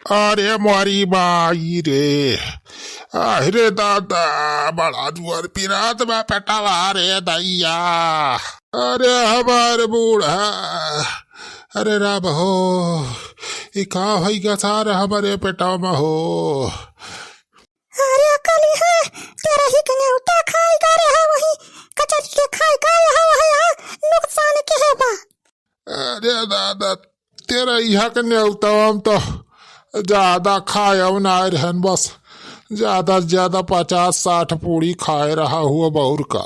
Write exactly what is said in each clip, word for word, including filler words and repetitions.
अरे मोरी माई रे, अरे दादा, बड़ा जोर पिरात बा पेटवा रे दैया। अरे हमार बूढ़ा, अरे राम हो, ई का होइगा सार हमरे पेटवा में हो। अरे कली है, तेरा ही के नेवता खाए का रहा वही, कचरी के खाए का रहा वही, हाँ, नुकसान के है बा। अरे दादा, तेरा यहाँ के नेवता हम तो ज्यादा खाए ना रहन, बस ज्यादा से ज्यादा पचास साठ पूड़ी खाए रहा हुआ बउर का।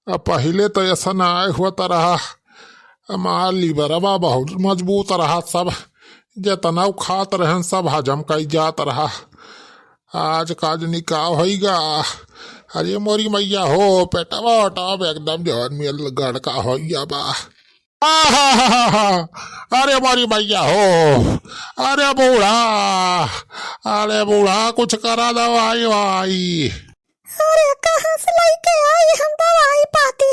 अब पहिले तो ऐसा ना आए हुआ त रहा, हमार लिबरवा बहुत मजबूत रहा, सब जेतना उ खात रहन सब हजम कई जात रहा। आज काज निकाह होइगा। अरे मोरी मैया हो, पेटवा ओटवा एकदम जवन मिल गड़का होइगा बा। आहाहाहा, अरे मोरी मैया हो, अरे बूढ़ा, अरे बूढ़ा, कुछ करा दवाई वाई। अरे कहाँ से लइके आई हम दवाई पाती,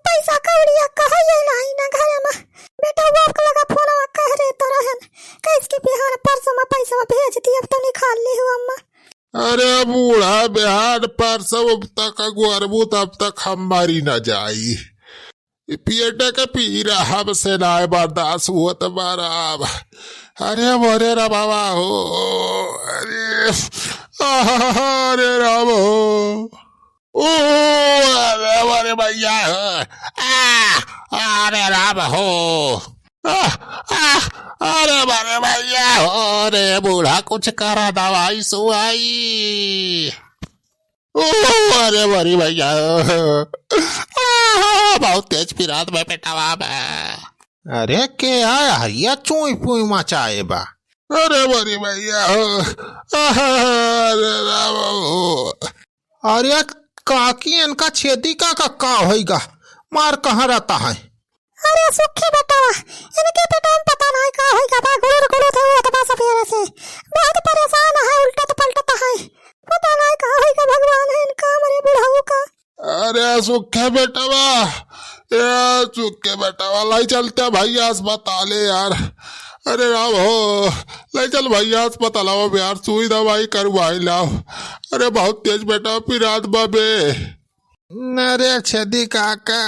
पैसा कौड़िया कहे ये नहीं ना घरे में। बेटा वो आपका लगा फोन कह रहे तो रहन, कैस के बिहान परसों में पैसा भेज दी, अब तो निकाल ली हूँ अम्मा। अरे बूढ़ा, बिहान परसों तक गोरबू तब तक हम मरी न जाई। ई पेट के पीरा हमसे नाय बर्दाश्त होत बा राम। अरे मोरे राम बाबा हो, अरे, आह, अरे राम हो। ओ, अरे मोरे भैया हो। आ, अरे राम हो। आ, आ, अरे मोरे भैया हो, रे बूढ़ा कुछ करा दवाई सुआई। ओ, अरे मोरी भैया। आह, बहुत तेज पिरात बा पेटवा में। अरे के आया है या चुई पुई मचाए बा? अरे मोरी भैया हो। आह, अरे राम हो। अरे काकी इनका छेदी काका का होइगा? मार कहाँ रहता है? अरे सुखी बेटवा, इनके पेटवा में पता नाहीं का होइगा बा, गुड़ुर गुड़ुर थे वो तबा सफेरे से। बहुत परेशान है, उल्टत पलटत है। पता नाहीं का होइगा भगवान है इनका, हमरे बुढ़ऊ का। अरे सुखे बेटवा, ए सुखे बेटवा, लाई चलते भैया अस्पताले यार। अरे राम हो, लाई चल भैया अस्पताल आओ यार, सुई दवाई करवाई लाओ। अरे बहुत तेज बेटवा पिरात बाबे। अरे छेदी काका,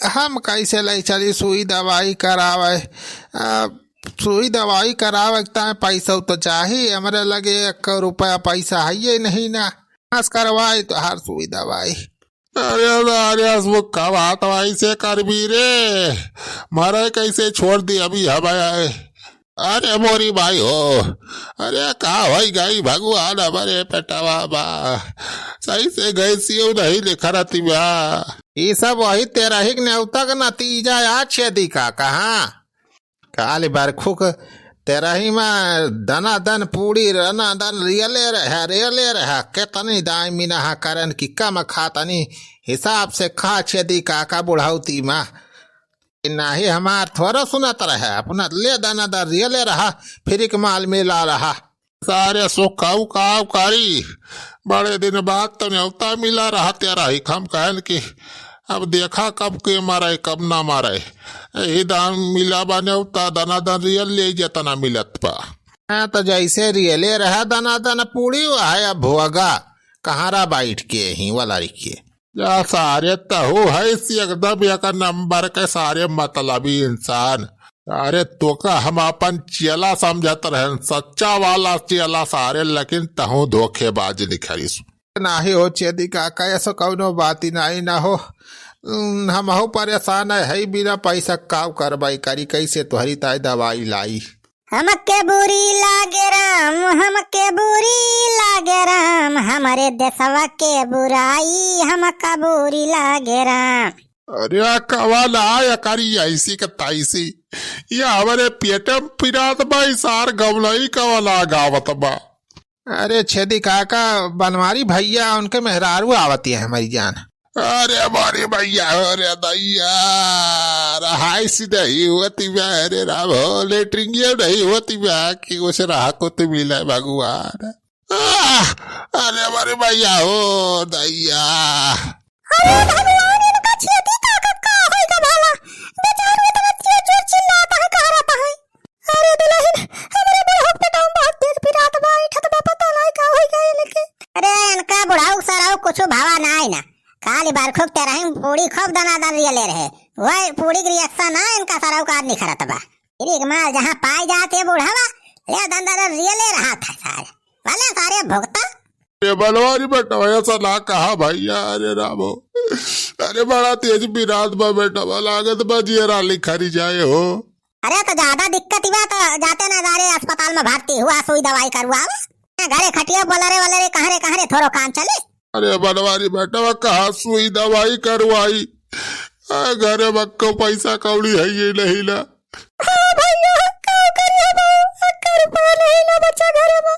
हम कैसे लाई चली सुई दवाई करावे? आ, सुई दवाई करावे के ताईं पैसा तो चाही, हमरे लगे एक रुपया पैसा है ये नहीं ना। बस करवाई तो हर सुई दवाई। अरे, अरे, वो का बात ऐसे करबी रे? मारे कैसे छोड़ दी अभी हमें? अरे मोरी भाई हो, अरे का होई गई भगवान हमरे पेटवा बा, सही से गैसियो नहीं लिखा रहती बा। ई सब वही तेरही के नेवता का नतीजा या छेदी काका। काली बरखू के तेरही में दना दन पूड़ी, दना दन रियले रहा, रियले रहा। केतनी दाई मिनहा करन कि कम खातनी, हिसाब से खा छेदी काका बुढ़ौती में। नाहीं हमार थोड़ा सुनत रहे, अपना ले दना दन रियले रहा, फ्री के माल मिला रहा। सारे सुखाऊ का करी, बड़े दिन बाद तो नेवता मिला रहा तेरही। हम कहन कि अब देखा कब के मारे, कब ना मारे। यही दाम मिला बा नेवता, दना दन रियल ले जेतना मिलत बा। हाँ, तो जैसे रियले रहा दना दन पूड़ी, वह अब भोगा कहारा बैठ के ही वाला रिके। या सारे तहु है सी एकदम एक नंबर के सारे मतलबी इंसान। अरे तोका हम अपन चेला समझत रहन, सच्चा वाला चेला सारे, लेकिन तहु धोखेबाज निखरिस। नाहीं हो छेदी काका, ऐसो कौनो बात ही नाहीं ना हो। उम, हमहू परेशान है, है बिना पैसा काव करवाई करी, कैसे तोहरी ताई दवाई लाई? हमके बुरी लागे राम, हमके बुरी लागे राम, हमरे देशवा के बुराई हमका बुरी लागे राम। अरे कवन आय करी ऐसी के तैसी, ये हमरे पेट में पिरात बा, ई सार गवलई कवन आ गावत बा। अरे छेदी काका, बनवारी भैया उनके मेहरारू आवती है हमारी जान। अरे मोरी भैया, अरे दैया, रहाइश नहीं होती बा, अरे राम हो, लेटरिंग ये नहीं होती बा कि उसे रहा को तो मिला भगवान। आह, अरे मोरी भैया हो, दैया। अरे भगवान, इनका छेदी काका का होइगा भला? बेचारू इतना तेज जोर चिल्लाता है, कहाँ रहता है? अरे दुलहिन, हमरे बुढ़ऊ के पेटवा में बहुत खूब तेरहिन पूड़ी खूब दनादन रियले रहे। वही पूड़ी के reaction ना इनका सरऊ का निखरत बा। गिरी के माल जहाँ पाई जात है बूढ़ावा, ले दनादन रियले रहत है सारे। भले सारे भुगता। अरे बनवारी बेटवा, ऐसा ना कहा भैया, अरे रामो। अरे बड़ा तेज बिराद बा बेटवा, लागत बा जियरा लिखरी जाए हो। अरे तो ज्यादा दिक्कत ही बा तो जाते ना सारे अस्पताल में भर्ती हुआ, सुई दवाई करवावे। घरे खटिया बोला रे वाला रे, कहाँ रे, कहाँ रे, थोड़ो काम चले। अरे बनवारी बेटवा, कहाँ सुई दवाई करवाई? आ, घरे में को पैसा कौड़ी है ये नहीं ना। हाँ भैया, का करिए बा, अक्का रुपया नहीं ना बचा घरे में।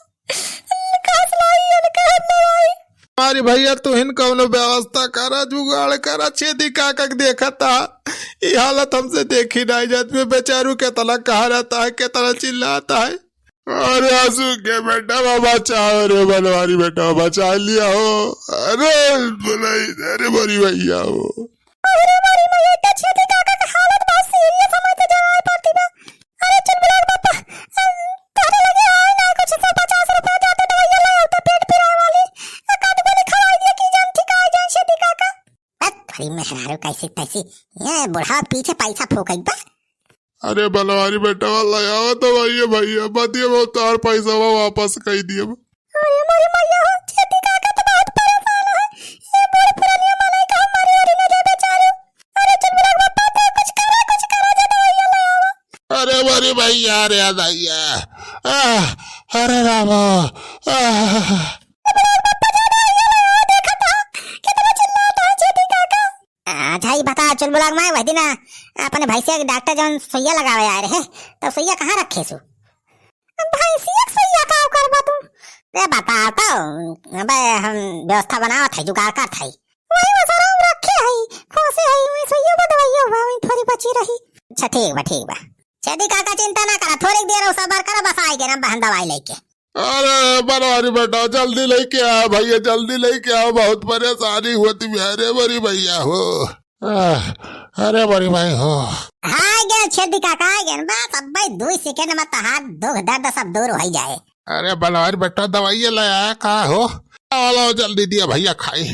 कहाँ से लाई, अन कहाँ से लाई? अरे भैया, तुहिन कौनो व्यवस्था करा, जुगाड़ करा, छेदी काका के देखता। ई हालत हमसे देखी नहीं जात में, बेचारू केतना कहा रहता है, केतना चिल्लाता है। अरे आंसू के बेटा, बाबा बचाओ रे, बनवारी बेटा, बचा लिया हो। अरे बोलाई, अरे बोरी भैया हो। अरे बोरी भैया, तो छेदी काका के हालत बहुत serious, हमसे जवाई पड़ती बा। अरे चुलबुलाक बापा, अम, तोहरे लगे आए ना कुछ, सौ पचास रुपया जाते दवाइया ले आवते पेट पिराए वाली। एक आध गोली खवाई दिया कि जान ठिकाए जाए छेदी काका। हट, बड़ी मेहरारू कैसी तैसी, ये बूढ़ा पीछे पैसा फूकत बा। अरे बनवारी बेटवा, ले आवा तो भैया, भैया, बतिया वो तार पैसा वो वापस कई दिए। अरे मोरी मैया हो, छेदी काका तो बहुत परेशान है। ये बूढ़ पुरानिया मनई का मारी वारी न दे बेचारू। अरे चुलबुलाक बापा, तो कुछ करा, कुछ करा, जा दवाइया ले आवा। अरे मोरी भैया, अरे दैया, आह, अरे रामा, आह। चुलबुलाक बापा, जा दवाइया ले आवा, देखा था, कितना चिल्लाता है छेदी काका। अच्छा, ई बता, चुलबुलाक माई, वह दिन अपने भैंसिया के डॉक्टर जौन सुइया लगावे आए रहे, तब सुइया कहाँ रखे सु? अब भैंसिया के सुइया का करबा तू? ए, बता तो, अबे हम व्यवस्था बनावत है, जुगाड़ करत है। वही वो सारा हम रखे है, खोसे है, वही सुइया बा, दवाइया बा, वही थोड़ी बची रही। अच्छा, ठीक बा, ठीक बा। छेदी काका, चिंता ना करा, थोड़ी देर और सबर करा, बस आइ गए ना बहन दवाई लेके। अरे बनवारी बेटा, जल्दी लेके आ भैया, जल्दी लेके आ, बहुत परेशानी होती है। अरे बड़ी भैया हो, आह, अरे बड़ी भाई हो। आइ गए छेदी काका, आइ गए, बस अब भाई दो सेकंड में तहार दुख दर्द सब दूर हो जाए। अरे बनवारी बेटा, दवाई ले आया का हो? आओ, लाओ, जल्दी दिया भैया खाई।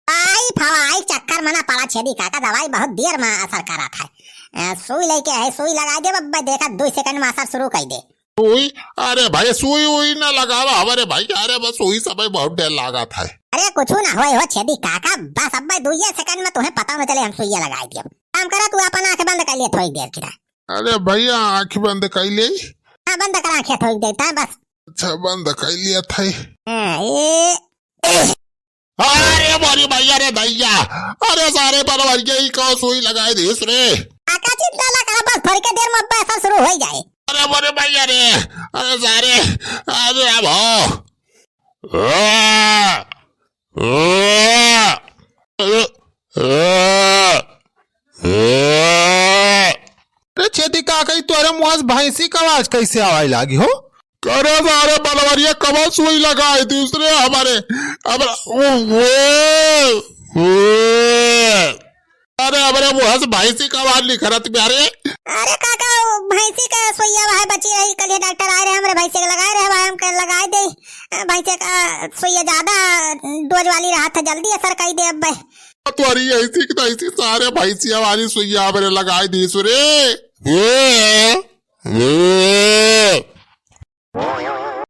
आई फवाई चक्कर मना पड़ा छेदी काका, दवाई बहुत देर में असर करा था। अ, सुई लेके है, सुई लगा दे बब्बा, देखा दो सेकंड में असर शुरू कर दे। सुई? अरे भाई, सुई उई ना लगावा हमारे भाई, अरे बस सुई समय बहुत डर लागा था। अरे कुछ ना होए हो छेदी काका, बस अब दुइये सेकंड में तुम्हें पता न चले हम सुइया लगाई दिए। काम करा, तू अपन आंख बंद कर लिए थोड़ी देर की। अरे भैया, आंख बंद कर ले। हाँ, बंद कर आंखें थोड़ी देर था बस। अच्छा, बंद कर लिया था। हाँ, ये अरे मोरी भैया रे दैया, अरे सारे बनवरिया ई कौन सुई लगाए दिस रे। काका चिंता ना करा, बस थोड़ी के देर में अब्बे असर शुरू हो जाए। अरे मोरी भैया रे, अरे सारे, अरे अब हो। अरे छेदी काका, ई तोरे मुँह से भैंसी का आवाज कैसे आवाज लागी हो? करे सारे बनवरिया कबा सुई लगाए दूसरे हमारे, हमारा, ओ, ओ, ओ। अरे हमारे मुँह से भैंसी का आवाज निकलत बा रे। अरे काका, वो भैंसी का सुइया वह बची रही, कल ये डॉक्टर आए रहे, हमारे भैंसी के लगाए रहे, वह हम कल लगाए दे। भैंसी का सुइया ज्यादा डोज वाली रहा था, जल्दी असर कर दे अब। तोरी ऐसी की तैसी सारे भैंसिया वाली सुइया हमारे लगाए दी सुरे। ए, ए।